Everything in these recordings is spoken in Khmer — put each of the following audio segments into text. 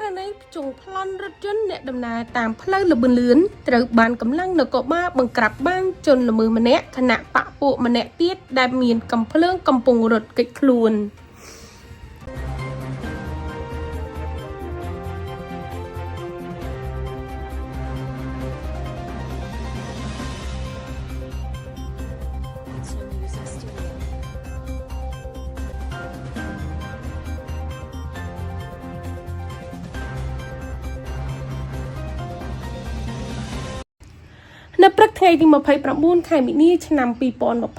ករណីភ្ជង់ប្លន់រថយន្តអ្នកដំណើរតាមផ្លូវល្បឿនលឿនត្រូវបានកម្លាំងនគរបាលបង្ក្រាបបានជនល្មើសម្នាក់ខណៈបក្ខពួកម្នាក់ទៀតដែលមានកំភ្លើងកំពុងរត់គេចខ្លួន។ Monster Music Studio. នៅព្រឹកថ្ងៃទី29ខែមីនាឆ្នាំ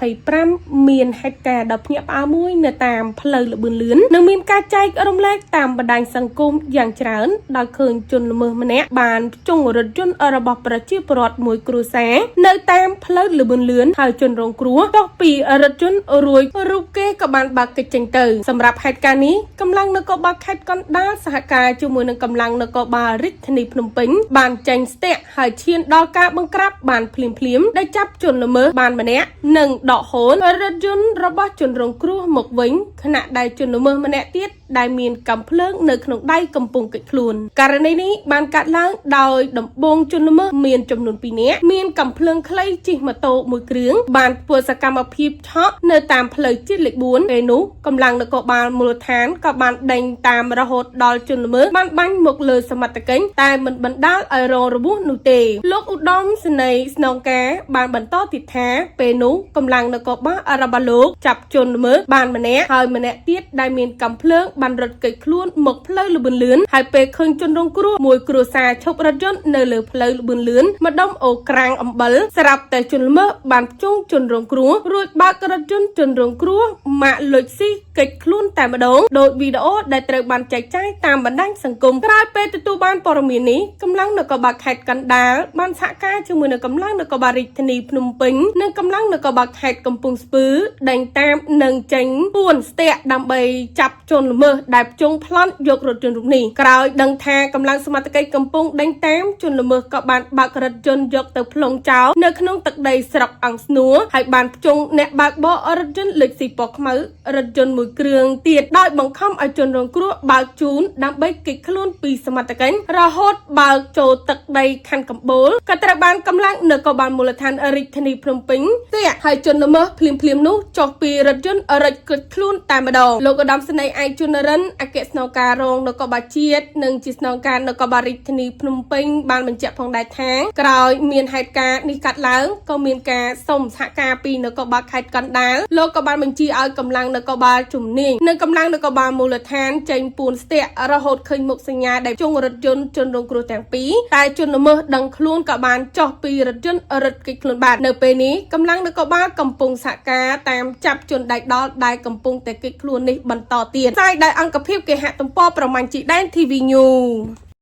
2025មានហេតុការណ៍ដ៏ភ្ញាក់ផ្អើលមួយនៅតាមផ្លូវល្បឿនលឿននិងមានការចែករំលែកតាមបណ្ដាញសង្គមយ៉ាងច្រើនដោយឃើញជនល្មើសម្នាក់បានផ្ជង់រថយន្តរបស់ប្រជាពលរដ្ឋមួយគ្រួសារនៅតាមផ្លូវល្បឿនលឿនហើយជនរងគ្រោះតោះពីរថយន្តរួចរូបគេក៏បានបើកគេចចេញទៅសម្រាប់ហេតុការណ៍នេះកម្លាំងនគរបាលខេត្តកណ្ដាលសហការជាមួយនឹងកម្លាំងនគរបាលរាជធានីភ្នំពេញបានចេញស្ទាក់ហើយឈានដល់ការបង្ក្រាបបានភ្លាមៗដែលចាប់ជនល្មើសបានម្នាក់និងដកហូតរថយន្តរបស់ជនរងគ្រោះមកវិញខណៈដែលជនល្មើសម្នាក់ទៀតដែលមានកាំភ្លើងនៅក្នុងដៃកំពុងគេចខ្លួនករណីនេះបានកាត់ឡើងដោយដំបងជនល្មើសមានចំនួន2នាក់មានកាំភ្លើងខ្លីជិះម៉ូតូមួយគ្រឿងបានធ្វើសកម្មភាពឆក់នៅតាមផ្លូវជាតិលេខ4ពេលនោះកម្លាំងនគរបាលមូលដ្ឋានក៏បានដេញតាមរហូតដល់ជនល្មើសបានបាញ់មកលើសមត្ថកិច្ចតែមិនបណ្ដាលឲ្យរងរបួសនោះទេលោកឧត្តមសេនីយ៍ស្នងការបានបន្តទៀតថាពេលនោះកម្លាំងនគរបាលរបស់លោកចាប់ជនល្មើសបានម្នាក់ហើយម្នាក់ទៀតដែលមានកាំភ្លើងបានរត់គេចខ្លួនមកផ្លូវល្បឿនលឿនហើយពេលឃើញជនរងគ្រោះមួយគ្រួសារឈប់រថយន្តនៅលើផ្លូវល្បឿនលឿនម្ដុំអូក្រាំងអំបិលស្រាប់តែជនល្មើសបានភ្ជង់ជនរងគ្រោះរួចបើករថយន្តជនរងគ្រោះម៉ាកលុចស៊ីគេចខ្លួនតែម្ដងដោយវីដេអូដែលត្រូវបានចែកចាយតាមបណ្ដាញសង្គមក្រោយពេលទទួលបានព័ត៌មាននេះកម្លាំងនគរបាលខេត្តកណ្ដាលបានសហការជាមួយនឹងកម្លាំងនគរបាលរាជធានីភ្នំពេញនិងកម្លាំងនគរបាលខេត្តកំពង់ស្ពឺដេញតាមនិងចេញពួនស្ទាក់ដើម្បីចាប់ជនល្មើសដែលភ្ជង់ប្លន់យករថយន្តរូបនេះក្រោយដឹងថាកម្លាំងសមត្ថកិច្ចកំពុងដេញតាមជនល្មើសក៏បានបើករថយន្តយកទៅប្លង់ចោលនៅក្នុងទឹកដីស្រុកអង្គស្នួរហើយបានភ្ជង់អ្នកបើកបររថយន្តលេខស៊ីពណ៌ខ្មៅរថយន្តមួយគ្រឿងទៀតដោយបង្ខំឲ្យជនរងគ្រោះបើកជូនដើម្បីគេចខ្លួនពីសមត្ថកិច្ចរហូតបើកចូលទឹកដីខណ្ឌកំបូលក៏ត្រូវបានកម្លាំងនគរបាលមូលដ្ឋានរាជធានីភ្នំពេញស្ទាក់ហើយជនល្មើសភ្លាមៗនោះចុះពីរថយន្តរត់គេចខ្លួនតែម្ដងលោកឧត្តមសេនីយ៍ឯកជនរិនអគ្គស្នងការរងនគរបាលជាតិនិងជាស្នងការនគរបាលរាជធានីភ្នំពេញបានបញ្ជាក់ផងដែរថាក្រោយមានហេតុការណ៍នេះកាត់ឡើងក៏មានការសុំសហការពីនគរបាលខេត្តកណ្ដាលលោកក៏បានបញ្ជាឲ្យកម្លាំងនគរបាលជំនាញនិងកម្លាំងនគរបាលមូលដ្ឋានចេញពួនស្ទាក់រហូតឃើញមុខសញ្ញាដែលជង់រថយន្តជនរងគ្រោះទាំងពីរតែជនល្មើសដឹងខ្លួនក៏បានចុះពីរថយន្តរត់គេចខ្លួនបាននៅពេលនេះកម្លាំងនគរបាលកំពុងសហការតាមចាប់ជនដៃដល់ដែលកំពុងតែគេចខ្លួននេះបន្តទៀតផ្សាយដោយអង្គភាពគេហទំព័រប្រមាញ់ជីដែន TV News។